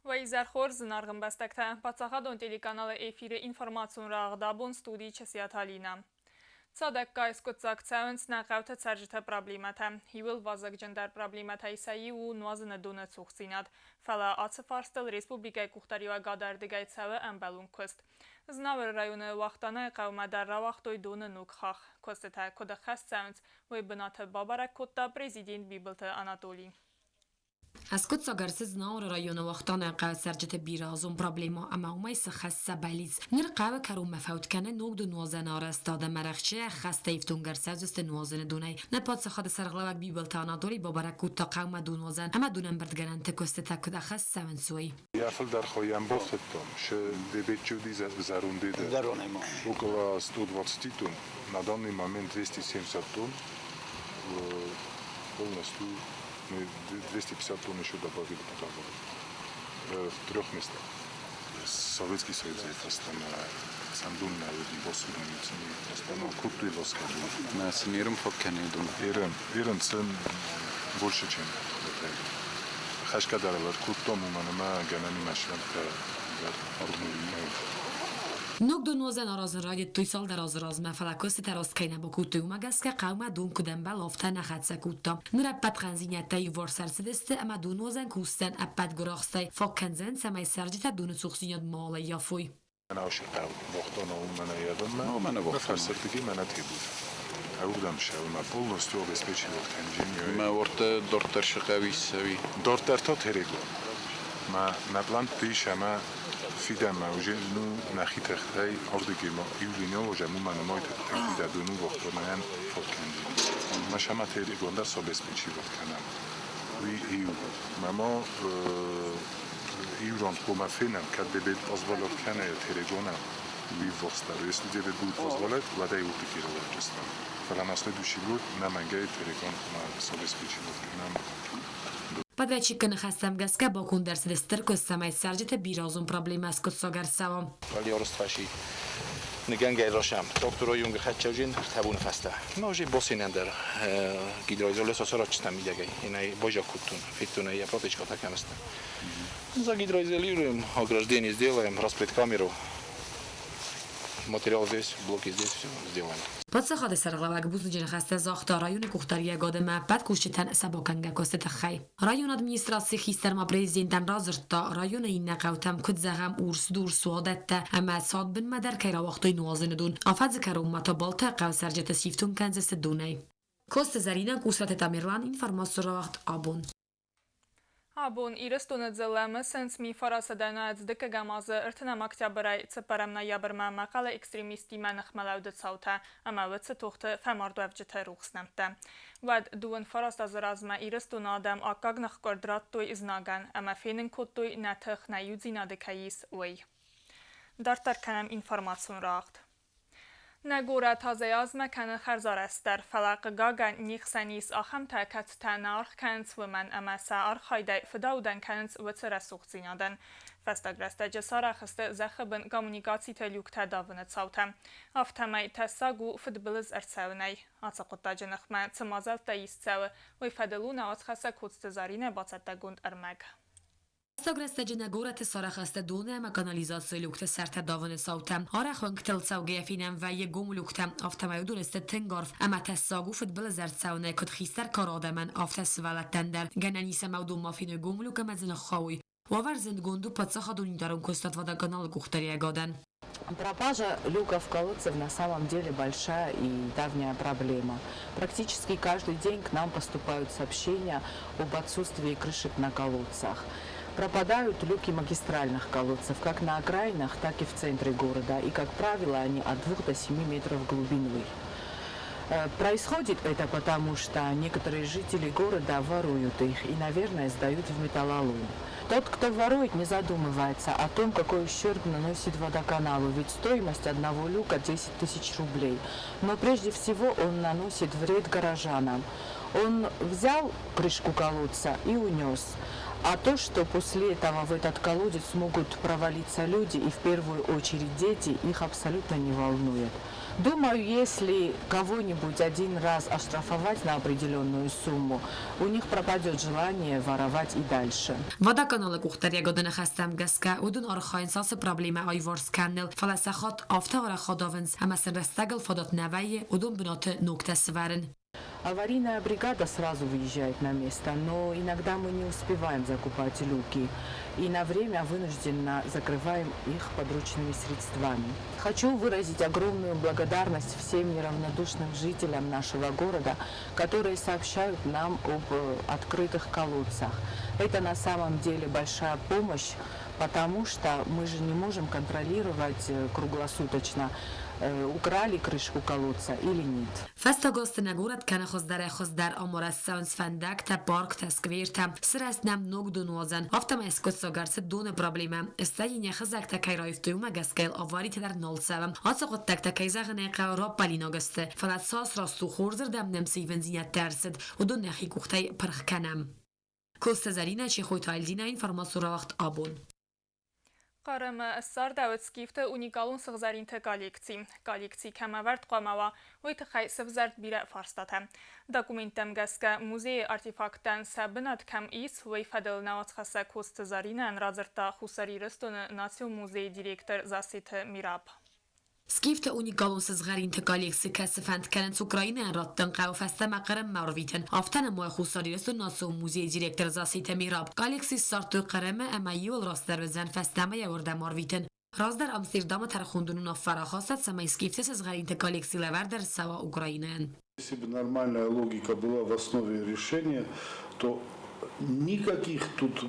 Уӕ изӕр хорз, зынаргъ ӕмбӕстӕгтӕ! Паддзахадон телеканалы эфиры информацион рӕгъд абон студийы Чысиаты Алинӕ. Цадӕггай скъуыддзаг цӕуынц нӕ хъӕуты цӕрджыты проблемӕтӕ. Иуыл вазыгджындӕр проблемӕтӕй сӕ иу у нуазыны доны цухдзинад. Фӕлӕ ацы фарстыл республикӕйы къухдариуӕгады ӕрдыгӕй цӕуы ӕмбӕлон куыст. Знауыры районы Уахтанайы хъӕумӕ дӕр рауагътой доны ног хахх. Куыстытӕ куыд ӕххӕст цӕуынц, уый бынаты бабӕрӕг кодта президент Бибылты Анатолий. Ӕскъуыддзаг ӕрцыд Знауыры районы Уахтанайы хъӕуы цӕрджыты бирӕазон проблемӕ ӕмӕ уымӕй сыххӕст сӕ бӕллиц. Ныр хъӕуы кӕронмӕ фӕуд кӕны ног донуадзӕны арӕзтад ӕмӕ рӕхджы ӕххӕстӕй ифтонг ӕрцӕудзысты нуазыны донӕй. Нӕ паддзахады сӕргълӕууӕг Бибылты Анатолий бабӕрӕг кодта хъӕумӕ донуадзӕн ӕмӕ донӕмбырдгӕнӕнты куыстытӕ куыд ӕххӕст цӕуынц, уый. Я фылдӕр хойӕн бафтыдтон, шы дебетчуди зӕрондеды около 120 тонн, на данный момент 270 тонн полностью мы 250 тонн еще добавили туда в трех местах. Советский Союз фӕстӕмӕ сӕндон нӕ уыди басудӕн фӕстӕмӕ кодтой баскӕдон. Мӕ сын ерын фӕкӕнидон. Ерын, ерын сын больше, чем хватает. Хӕсгӕ дӕр ӕркодтам, уымӕн ӕмӕ гӕнӕнимӕ слӕмттӕ дӕр Ног донуадзӕн аразын райдыдтой цалдӕр азы размӕ, фӕлӕ куыстытӕ раст кӕй нӕ бакодтой, уымӕ гӕсгӕ хъӕумӕ дон куыд ӕмбӕлы, афтӕ нӕ хӕццӕ кодта. Ныр ӕппӕт хъӕндзинӕдтӕ иуварс ӕрцыдысты ӕмӕ донуадзӕн кусдзӕн ӕппӕт гуырахстӕй, фаг кӕндзӕн, цӕмӕй цӕрджытӕ доны цухдзинад ма ӕййафой. Фӕрсырдыги мӕнӕ тебут. Ӕвдӕм сӕумӕ полностью обеспечивал кӕнджын. Мӕ уордӕ дарддӕр сыхъӕуи цӕуи. Дарддӕр та Терегон. Мӕ нӕ плантты ис ӕмӕ фидӕнмӕ уже ну нӕхи тыхтӕй ардыги ма иу линьон уже мумӕ нымай тыхтӕй дону вахтонайӕн фаг кӕнджын. Мӕ сӕмӕ Терегон дӕр собеспечивать кӕнӕм. Уый иу. Мӕ ма иу ран хъуамӕ фенӕм, кӕд Дебет позволят кӕнӕ Терегонӕн, уый ввахсдӕр. Если Дебет будет позволять, уӕд ӕй уырдыги рауайдзыстӕм. Фӕлӕ на следующий год нӕмӕнгӕй Терегон хъуамӕ собеспечивать кӕнӕм. Подрядчикы ныхӕстӕм гӕсгӕ баконд ӕрцыд стыр куыст, цӕмӕй цӕрджыты бирӕазон проблемӕ скъуыддзаг ӕрцӕуа. Алиоростфаши ныгӕнгӕй росам. Тракторойунг хӕччӕвжин табуны фӕстӕ. Ма уже босинӕн дӕр гидроизоляция сарачтам идегей. Инай божа куттун, фиттун я протечка такаместа. Загидроизолируем, ограждение сделаем, распредкамеру. Материал здесь, блоки здесь, все сделаем. Паддзахады сӕргълӕууӕг бузныджы ныхӕстӕ загъта районы къухдариуӕгады ӕмӕ ӕппӕт кусджытӕн сӕ бакӕнгӕ куысты тыххӕй. Районы администрацийы хистӕр ма президентӕн радзырдта, районы иннӕ хъӕутӕм, куыд зӕгъӕм, Урсдур, суадӕттӕ ӕмӕ цадбынмӕ дӕр кӕй рауагътой нуазыны дон. Афӕдзы кӕронмӕ та Балтайы хъӕуы цӕрджыты сифтонг кӕндзысты донӕй. Коцты Зӕринӕ, Кусаты Тамерлан, информацион рауагъд абон. Абон Ирыстоны дзыллӕ мысынц мифарасадӕн дыккӕгӕм азы 30 октябрӕй 4 ноябрмӕ мӕхъӕлы экстремисттимӕ ныхмӕлӕуды цаутӕ ӕмӕ уыцы тохты фӕмардуӕвджыты рухс нӕмттӕ. Уӕд 29 азы размӕ Ирыстоны адӕм аккаг ныхкъуырд радтой знагӕн ӕмӕ фенын кодтой, нӕ тых, нӕ иудзинады кӕй ис, уый. Дарддӕр кӕнӕм информацион рагъд. Нӕ горӕт азӕй-азмӕ кӕны хӕрзарӕзтдӕр, фӕлӕ, хъыгагӕн, не хсӕн ис ахӕмтӕ, кӕцытӕ нӕ аргъ кӕнынц уымӕн, ӕмӕ сӕ архайдӕй фыдаудӕн кӕнынц уыцы рӕсугъддзинадӕн. Фӕстаг рӕстӕджы сарӕх сты зӕххы бын коммуникациты люктӕ давыны цаутӕ. Афтӕмӕй тӕссаг у фыдбылыз ӕрцӕуынӕй. Ацы хъуыддаджы ныхмӕ цы мадзӕлттӕ ист цӕуы, уый фӕдыл у нӕ уацхӕссӕг Коцты Заринӕ бацӕттӕгонд ӕрмӕг. Фӕстаг рӕстӕджы нӕ горӕты сарӕх сты доны ӕмӕ канализацийы люкты сӕртӕ давыны цаутӕ. Арӕх уӕнгтыл цӕугӕйӕ фенӕн вӕййы гом люктӕ, афтӕмӕй уыдон сты тынг арф ӕмӕ тӕссаг у фыдбылыз ӕрцӕуынӕй куыд хистӕр кары адӕмӕн, афтӕ сывӕллӕттӕн дӕр. Гӕнӕн ис ӕмӕ уыдон ма феной гом люк ӕмӕ дзы ныххауой. Уавӕр зындгонд у паддзахадон унитарон куыстуат Водоканал-ы къухдариуӕгадӕн. Пропажа люков колодцев на самом деле большая и давняя проблема. Практически каждый день к нам поступают сообщения об отсутствии крышек на колодцах. Пропадают люки магистральных колодцев как на окраинах, так и в центре города. И, как правило, они от 2 до 7 метров глубиной. Происходит это потому, что некоторые жители города воруют их и, наверное, сдают в металлолом. Тот, кто ворует, не задумывается о том, какой ущерб наносит водоканалу, ведь стоимость одного люка 10 тысяч рублей. Но прежде всего он наносит вред горожанам. Он взял крышку колодца и унес. А то, что после этого в этот колодец могут провалиться люди, и в первую очередь дети, их абсолютно не волнует. Думаю, если кого-нибудь один раз оштрафовать на определенную сумму, у них пропадет желание воровать и дальше. Водоканалы къухдариуӕгады ныхӕстӕм гӕсгӕ, уыдон архайынц ацы проблемӕ аиуварс кӕныныл, фӕлӕ сӕ хатт афтӕ арӕх адавынц, ӕмӕ сын рӕстӕгыл фадат нӕ вӕййы уыдон бынаты ногтӕ сывӕрын. Аварийная бригада сразу выезжает на место, но иногда мы не успеваем закупать люки и на время вынужденно закрываем их подручными средствами. Хочу выразить огромную благодарность всем неравнодушным жителям нашего города, которые сообщают нам об открытых колодцах. Это на самом деле большая помощь, потому что мы же не можем контролировать круглосуточно, украли крышку колодца или нет. Фӕстаг азты нӕ горӕт кӕны хуыздӕрӕй-хуыздӕр, ам арӕзт цӕуынц фӕндӕгтӕ, парктӕ, сквертӕ, сырӕзт нӕм ног донуадзӕн, афтӕмӕй скъуыддзаг ӕрцыд доны проблемӕ. Стӕй йын йӕ хызӕгтӕ кӕй раивтой, уымӕ гӕсгӕ йыл аваритӕ дӕр нал цӕуы. Ацы хъуыддӕгтӕ, кӕй зӕгъын ӕй хъӕуы, раппӕлинаг сты, фӕлӕ цас раст у, хорзырдӕм нӕм цы ивындзинӕдтӕ ӕрцыд, уыдон нӕхи къухтӕй пырх кӕнӕм. Коста Зӕринӕ, Чехойты Альдинӕ, информацион рауагъд абон. Хъӕрӕмы ссардӕуыд скифты уникалон сыгъзӕринты коллекци. Коллекци кӕм ӕвӕрд хъуамӕ уа, уый тыххӕй сӕвзӕрд бирӕ фарстатӕ. Документтӕм гӕсгӕ музейы артефакттӕн сӕ бынат кӕм ис, уый фӕдыл нӕ уацхӕссӕг Коцты Зӕринӕйӕн радзырдта Хуссар Ирыстоны национ музейы директор Зассеты Мираб. Скифты уникалон сызгъӕринты коллекци кӕцы фӕнд кӕнынц Украинӕйӕн раттын хъӕуы фӕстӕмӕ Хъырыммӕ ӕрвитын, афтӕ нымайы Хуссар Ирыстоны национ музейы директор Зассеты Мираб. Коллекци ссардтой Хъырымы ӕмӕ иуыл растдӕр уыдзӕн фӕстӕмӕ йӕ уырдӕм арвитын. Раздӕр Амстердамы тӕрхондон уынаффӕ рахаста, цӕмӕй скифты сызгъӕринты коллекци лӕвӕрд ӕрцӕуа Украинӕйӕн. Если бы нормальная логика была в основе решения, то никаких тут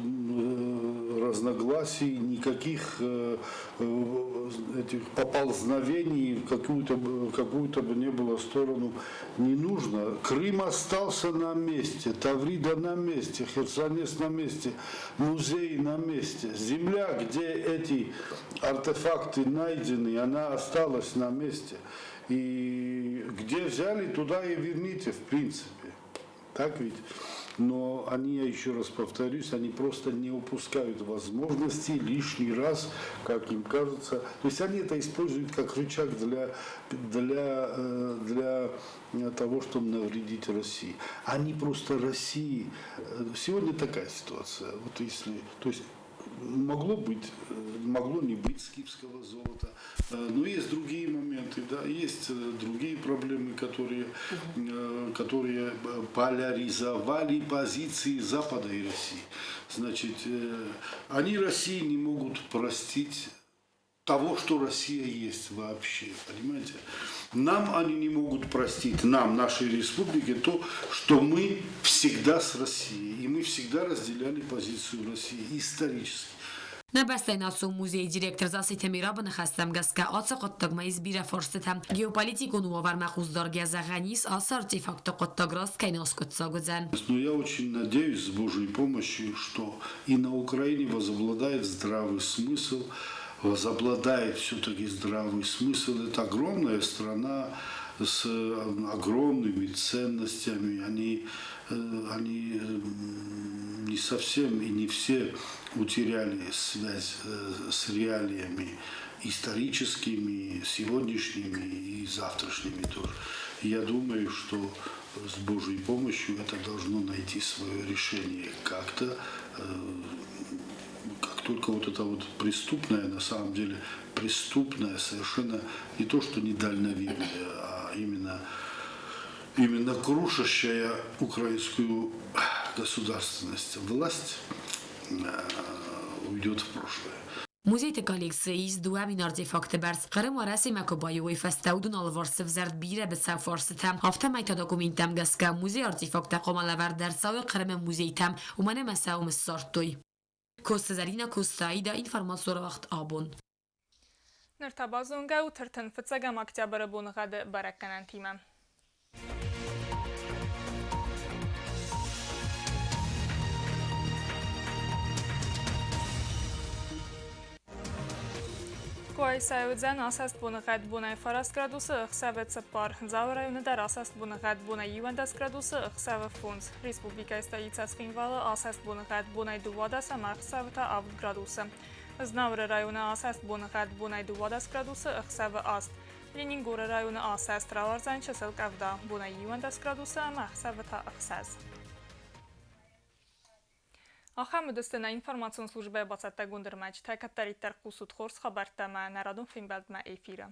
разногласий, никаких этих поползновений в какую-то бы не было сторону не нужно. Крым остался на месте, Таврида на месте, Херсонес на месте, музей на месте. Земля, где эти артефакты найдены, она осталась на месте. И где взяли, туда и верните, в принципе. Так ведь? Но они, я еще раз повторюсь, они просто не упускают возможности лишний раз, как им кажется. То есть они это используют как рычаг для того, чтобы навредить России. Они просто России... Сегодня такая ситуация. Вот если, то есть могло быть, могло не быть скифского золота, но есть другие моменты, да, есть другие проблемы, которые поляризовали позиции Запада и России. Значит, они России не могут простить того, что Россия есть вообще, понимаете? Нам они не могут простить, нам, нашей республике, то, что мы всегда с Россией, и мы всегда разделяли позицию России исторически. Нӕ бӕстӕйы национ музейы директор Зассеты Мирабы ныхӕстӕм гӕсгӕ, ацы хъуыддагмӕ ис бирӕ фарстытӕ. Геополитикон уавӕрмӕ хъусдаргӕ зӕгъӕн ис, ацы артефакты хъуыддаг раст кӕй нал скъуыддзаг уыдзӕн. Но я очень надеюсь, с Божьей помощью, что и на Украине возобладает здравый смысл, возобладает все-таки здравый смысл. Это огромная страна с огромными ценностями. Они не совсем и не все утеряли связь с реалиями историческими, сегодняшними и завтрашними тоже. Я думаю, что с Божьей помощью это должно найти свое решение как-то, как только вот это вот преступное, на самом деле преступное, совершенно не то, что недальновидное, а именно крушащая украинскую государственность власть уйдет в прошлое. Музейты коллекцийы ис 2 000 артефакты бӕрц. Хъырым Уӕрӕсемӕ куы баиу, уый фӕстӕ уыдон алыварс сӕвзӕрд бирӕ быцӕу фарстытӕ. Афтӕмӕй та документтӕм гӕсгӕ музейы артефакттӕ хъуамӕ лӕвӕрд ӕрцӕуой Хъырымы музейтӕм, уымӕн ӕмӕ сӕ уым ссардтой. Коста Зӕринӕ, Коста Аида, информацион рауагъд абон. Ныр та базонгӕ у 35 октябры боныгъӕды бӕрӕггӕнӕнтимӕ. Къуайсайы уыдзӕн асӕст боныгъӕд бонӕй 9 градусы, ӕхсӕвы 4. Дзауы районы дӕр асӕст боныгъӕд бонӕй 11 градусы, ӕхсӕвы 5. Республикӕйы столицӕ Цхинвалы асӕст боныгъӕд бонӕй 12 ӕмӕ ӕхсӕвы та 7 градусы. Знауыры районы асӕст боныгъӕд бонӕй 12 градусы, ӕхсӕвы 8. Ленингоры районы асӕст, рауардзӕн чысыл къӕвда, бонӕй 11 градусы ӕмӕ ӕхсӕвы та 6. Ахӕм уыдысты нӕ информацион службӕйы бацӕттӕгонд ӕрмӕджытӕ. Кӕддӕриддӕр хъусут хорз хабӕрттӕ ӕмӕ нӕ радон фембӕлдмӕ эфиры.